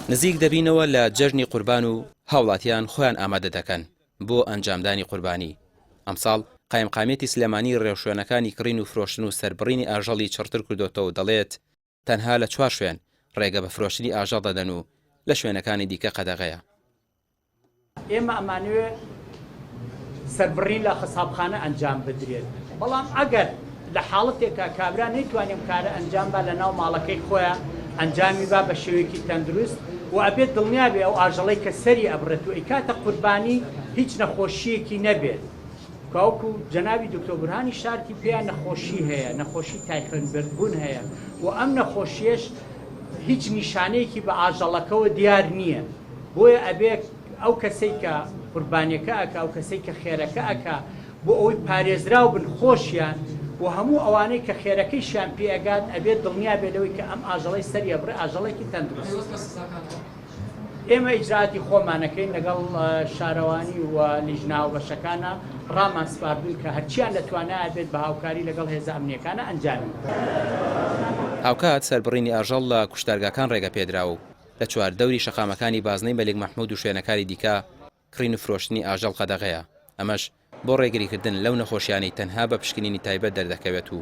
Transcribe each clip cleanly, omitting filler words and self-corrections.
نزیک دەبینەوە لە جەژنی قوربان و هاوڵاتیان خۆیان ئامادە دەکەن بۆ ئەنجامدانی قوربانی. ئەمساڵ قایمقامیەتی سلێمانی ڕێوشوێنەکانی کڕین و فرۆشتن و سەربڕینی ئاژەڵی چڕتر کردۆتەوە و دەڵێت، تەنها لە چوار شوێن ڕێگە بە فرۆشتنی ئاژەڵ دەدەن و لە شوێنەکانی دیکە قەدەغەیە. ئێمە ئەمانەوێ سەربڕین لە خەسابخانە ئەنجام بدرێت، بەڵام ئەگەر لە حاڵەتێکا کابرا نەیتوانی ئەم کارە ئەنجام با لە ناو ماڵەکەی خۆیا ئەنجامی با بە شێوەیەکی تەندروست و ئەبێت دڵنیا بێ ئەو ئاژەڵەی کە سەری ئەبڕێت و ئەیکاتە قوربانی هیچ نەخۆشییەکی نەبێت. کاوەکو جەنابی دکتۆر بورهانی شارتی پێیان نەخۆشی هەیە، نەخۆشی تای خوێنبەربوون هەیە و ئەم نەخۆشیەش هیچ نیشانەیەکی بە ئاژەڵەکەوە دیار نییە، بۆیە ئەبێ ئەو کەسەی کە قوربانیەکە ئەکا، ئەو کەسەی کە خێرەکە ئەکا بۆ ئەوەی پارێزراو بن خۆشیان و هەموو ئەوانەی کە خێرەکەیشیان پێ ئەگات ئەبێت دڵنیا بێ لەوەی کە ئەم ئاژەڵەی سەری ئەبڕێ ئاژەڵێکی تەندروستە. ئێمە ئیجرائاتی خۆمان ئەکەین لەگەڵ شارەوانی و لیژنە هاوبەشەکانا ڕامان سپاردوون کە هەرچیان لە توانایا بێت بە هاوکاری لەگەڵ هێزە ئەمنییەکانا ئەنجامی بدەن. هاوکات سەربڕینی ئاژەڵ لە کوشتارگاکان ڕێگەپێدراوە و لە چواردەوری شەقامەکانی بازنەی مەلیک مەحمود و شوێنەکانی دیکە کڕین و فرۆشتنی ئاژەڵ قەدەغەیە، ئەمەش بۆ ڕێگریکردن لەو نەخۆشیانەی تەنها بە پشکنینی تایبەت دەردەکەوێت و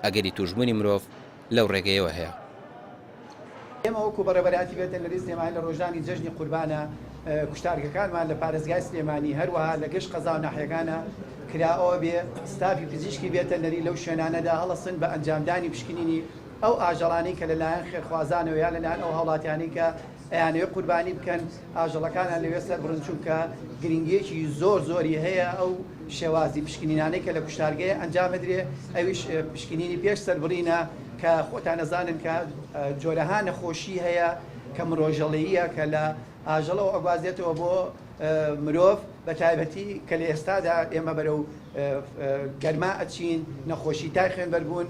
ئەگەری تووشبوونی مرۆڤ لەو ڕێگەیەوە هەیە. ئێمە وەکو بەڕێوەبەرایەتی ڤێتەرنەری سلێمانی لە ڕۆژانی جەژنی قوربانە کوشتارگەکانمان لە پارێزگای سلێمانی هەروەها لە گشت قەزا و ناحیەکانە کراوە بێ ستافی پزیشکی ڤێتەرنەری لەو شوێنانەدا هەڵەسن بە ئەنجامدانی پشکنینی ئەو ئاژەڵانەی کە لەلایەن خێرخوازانەوە یا لەلایەن ئەو هاوڵاتیانەی کە ئەیانەوێت قوربانی بکەن ئاژەڵەکانیان لەوێ سەربڕن چونکە گرنگیەکی زۆر زۆری هەیە ئەو شێوازی پشکنینانەی کە لە کوشتارگەیە ئەنجام بدرێ ئەویش پشکنینی پێش سەربڕینە کە خۆتان ئەزانن کە جۆرەها نەخۆشی هەیە کە مرۆژەڵەییە کە لە ئاژەڵەوە ئەگوازێتەوە بۆ مرۆڤ بە تایبەتی کە لە ئێستادا ئێمە بەرەو گەرما ئەچین، نەخۆشی تای خوێنبەربوون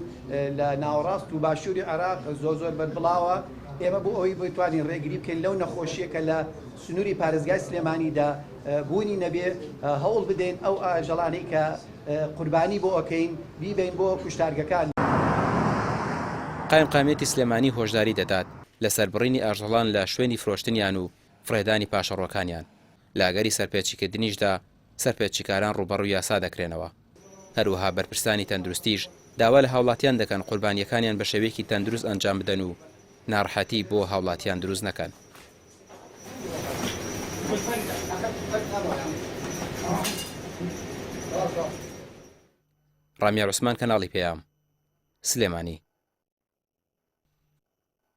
لە ناوەڕاست و باشووری عێراق زۆر زۆر بەربڵاوە، ئێمە بۆ ئەوەی بتوانین ڕێگری بکەین لەو نەخۆشییە کە لە سنووری پارێزگای سلێمانیدا بوونی نەبێ، هەوڵ بدەین ئەو ئاژەڵانەی کە قوربانی بۆ ئەکەین بیبەین بۆ کوشتارگەکان. قایمقامیەتی سلێمانی هۆشداری دەدات لە سەربڕینی ئاژەڵان لە شوێنی فرۆشتنیان و فڕێدانی پاشەڕۆکانیان، لە ئەگەری سەرپێچیکردنیشدا سەرپێچیکاران ڕووبەڕووی یاسا دەکرێنەوە. هەروەها بەرپرسانی تەندروستیش داوا لە هاوڵاتیان دەکەن قوربانییەکانیان بە شێوەیەکی تەندروست ئەنجام بدەن و ناڕەحەتی بۆ هاوڵاتیان دروست نەکەن. ڕامیار عوسمان، کەناڵی پەیام، سلێمانی.